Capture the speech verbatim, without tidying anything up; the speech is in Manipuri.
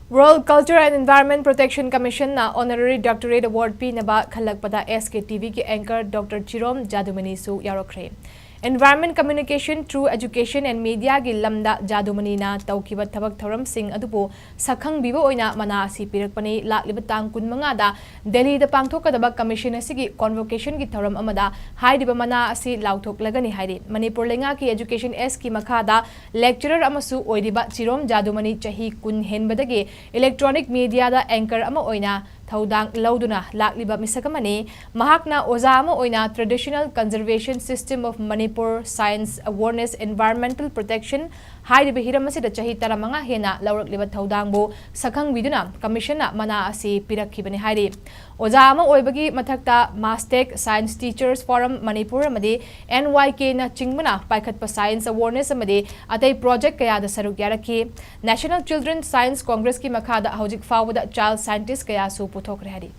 World Culture and Environment Protection Commission ꯅ Honorary Doctorate Award ꯄꯤꯅꯕ ꯈꯜꯂꯛꯄꯗ S K T V ꯒꯤ anchor Doctor ꯆꯤꯔꯣꯝ ꯖꯥꯗꯨꯃꯅꯤꯁꯨ ꯌꯥꯎꯔꯛꯈ꯭ꯔꯦ꯫ Environment Communication through Education and Media ꯒꯤ ꯂꯝꯗ ꯖꯥꯗꯨꯃꯅꯤꯅ ꯇꯧꯈꯤꯕ ꯊꯕꯛ ꯊꯧꯔꯝꯁꯤꯡ ꯑꯗꯨꯕꯨ ꯁꯛꯈꯪꯕꯤꯕ ꯑꯣꯏꯅ ꯃꯅꯥ ꯑꯁꯤ ꯄꯤꯔꯛꯄꯅꯤ꯫ ꯂꯥꯛꯂꯤꯕ ꯇꯥꯡ ꯀꯨꯟꯃꯉꯥꯗ ꯗꯦꯜꯂꯤꯗ ꯄꯥꯡꯊꯣꯛꯀꯗꯕ commission ꯑꯁꯤꯒꯤ convocation ꯒꯤ ꯊꯧꯔꯝ ꯑꯃꯗ ꯍꯥꯏꯔꯤꯕ ꯃꯅꯥ ꯑꯁꯤ ꯂꯥꯎꯊꯣꯛꯂꯒꯅꯤ ꯍꯥꯏꯔꯤ꯫ ꯃꯅꯤꯄꯨꯔ ꯂꯩꯉꯥꯛꯀꯤ Education S ꯀꯤ ꯃꯈꯥꯗ lecturer ꯑꯃꯁꯨ ꯑꯣꯏꯔꯤꯕ ꯆꯤꯔꯣꯝ ꯖꯥꯗꯨꯃꯅꯤ ꯆꯍꯤ ꯀꯨꯟ ꯍꯦꯟꯕꯗꯒꯤ electronic media ꯗ anchor ꯑꯃ ꯑꯣꯏꯅ ꯊꯧꯗꯥꯡ ꯂꯧꯗꯨꯅ ꯂꯥꯛꯂꯤꯕ ꯃꯤꯁꯛ ꯑꯃꯅꯤ꯫ ꯃꯍꯥꯛꯅ ꯑꯣꯖꯥ ꯑꯃ ꯑꯣꯏꯅ Traditional Conservation System of Manipur, Science Awareness, Environmental Protection ꯍꯥꯏꯔꯤꯕ ꯍꯤꯔꯝ ꯑꯁꯤꯗ ꯆꯍꯤ ꯇꯔꯥꯃꯉꯥ ꯍꯦꯟꯅ ꯂꯧꯔꯛꯂꯤꯕ ꯊꯧꯗꯥꯡꯕꯨ ꯁꯛꯈꯪꯕꯤꯗꯨꯅ commission ꯅ ꯃꯅꯥ ꯑꯁꯤ ꯄꯤꯔꯛꯈꯤꯕꯅꯤ ꯍꯥꯏꯔꯤ꯫ ꯑꯣꯖꯥ ꯑꯃ ꯑꯣꯏꯕꯒꯤ ꯃꯊꯛꯇ MASTEC, Science Teachers Forum Manipur ꯑꯃꯗꯤ N Y K ꯅ ꯆꯤꯡꯕꯅ ꯄꯥꯏꯈꯠꯄ science awareness ꯑꯃꯗꯤ ꯑꯇꯩ project ꯀꯌꯥꯗ ꯁꯔꯨꯛ ꯌꯥꯔꯛꯈꯤ꯫ National Children's Science Congress ꯀꯤ ꯃꯈꯥꯗ ꯍꯧꯖꯤꯛ ꯐꯥꯎꯕꯗ child scientist ꯀꯌꯥꯁꯨ ꯄꯨꯊꯣꯛꯈ꯭ꯔꯦ ꯍꯥꯏꯔꯤ꯫